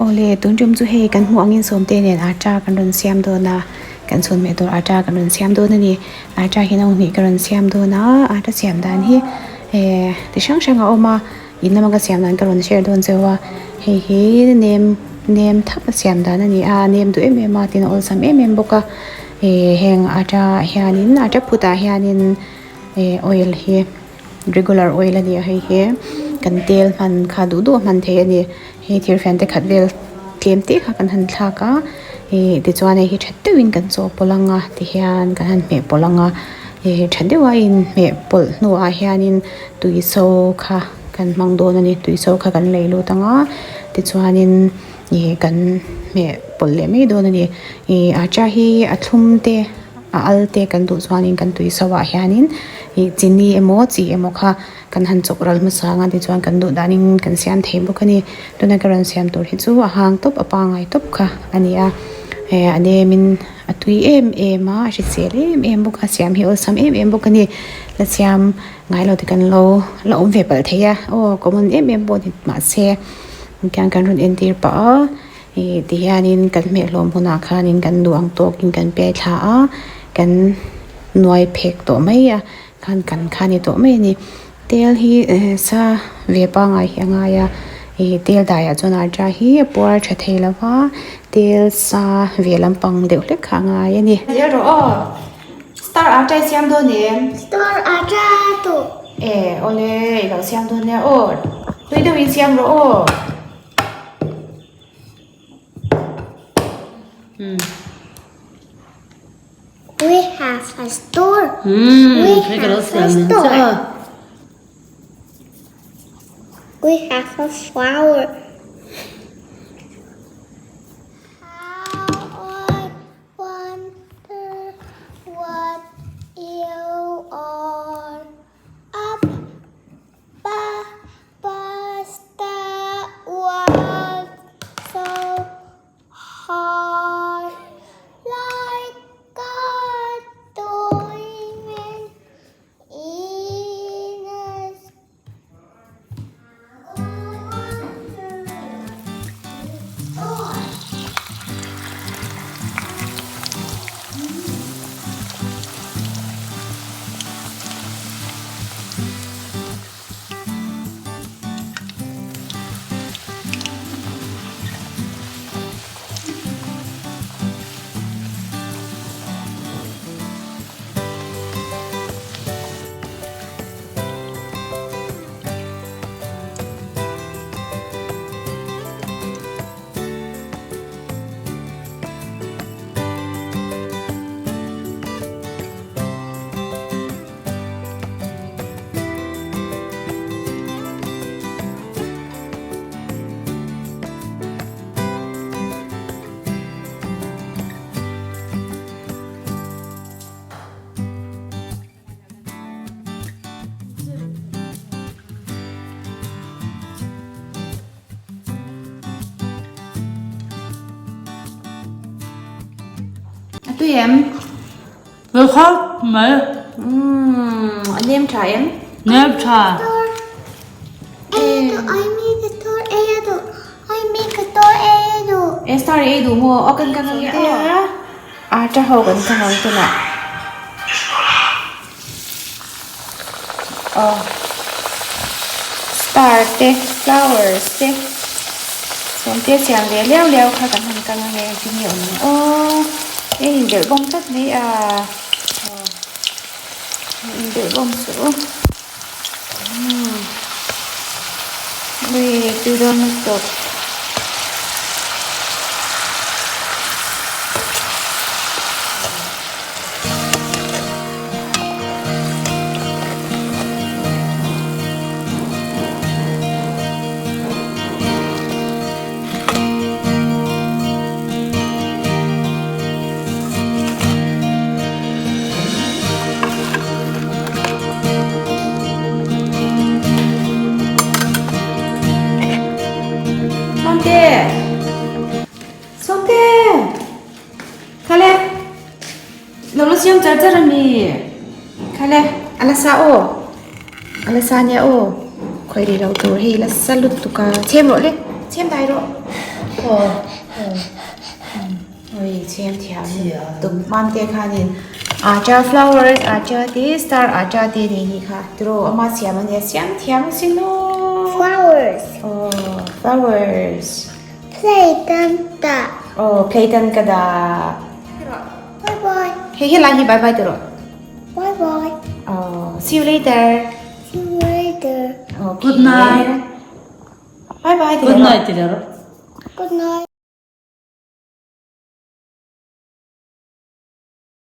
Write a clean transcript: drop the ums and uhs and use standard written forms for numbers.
Awle tun tum chu hei kan hmuh angin sawmte nen atta kan rawn siam dawn a kan chhun hmeh tur atta kan rawn siam dawn a ni atta hi no hnih ka rawn siam dawn a atta siam dan hi eh ti hrang hrang a awm a in lama ka siam dan ka rawn share dawn cheu a hei hi nem nem thap a siam dan a ni a nem duh em em a tin a awlsam em em bawk a eh heng atta ah hianin atta phut ah hianin eh oil hi. Regular oil a ni a hei hi kan tel hman kha duh duh a hman theih a ni hei thir fian te khat vel tlem te kha kan han thlak a ih tichuan hei hi tha deuhin kan chawhpawlh ang a tihian kan han hmeh pawlh ang a ih tha deuha inhmeh pawlh hnuah hianin tui so kha kan hmang dawn a ni tui so kha kan lei lut ang a tichuanin ih kan hmeh pawlh leh mai dawn a ni ih acha hi a thlum te. A al te kan duh chuanin kan tui so ah hianin ih chini emaw chi emaw kha kan han chawk ral hmasa ang a tichuan kan duh danin kan siam thei bawk a ni tuna ka rawn siam tur hi chu a hang tawp a pangai tawp kha a ni a eh a nemin a tui em em a a hrisel em em bawk a siam hi awlsam em em bawk a ni la siam ngai lo te kan lo la awm ve palh thei a aw common em em pawh ni mahse tiang kan rawn entir pah a. Ih ti hianin kan hmeh hlawm hunah khanin kan duh ang tawkin kan piai thla a kan nuai phek tawh mai a khan kan kha ni tawh mai a ni tel hi eh sa ve pangai hi a ngai a ih tel daiah chuan arta hi a puar tha thei lo va tel sa ve lampang deuh hlek kha a ngai a ni. Zel rawh aw star arta i siam dawn em? Star arta tu. E awle i lo siam dawn nia aw tui deuhin siam rawh aw. We have a store. We have a store. We have a flower. How I wonder what you are up Pasta was so hard like a diamond in a A tui em? Tui khawp mai. Umm a nem tha em? Nem tha. E star ei duh maw? Aw kan kan ang e aw. Atta ho kan kang ang tunah. Aw star te flowers te sawmte siam ve liau liau kha kan han kang ange engtin nge awm ang aw e inbelh bawm tlat mai a aw inbelh bawm suh u umm ui tui dawn lutuk. Sawmte! Sawmte! Khale! Lo la siam char char a mi. Khale, a la sa aw. A la sa nia aw. Khawi rih lo tur hei la sa lutuk a. Chhem rawh le. Chhem dai rawh. Ui chhem thiam tuk mamte khanin acha flowers acha te star acha te nei ni kha tiraw ama siam ania siam thiam sin aw Flowers. Aw flowers. Play tan ta. Aw play tan ka dah. Bye bye. Hei helai hi bye bye tiraw. Bye bye. Aw see you later. See you later. Okay. Good night. Bye bye Good night ti rawh. Good night.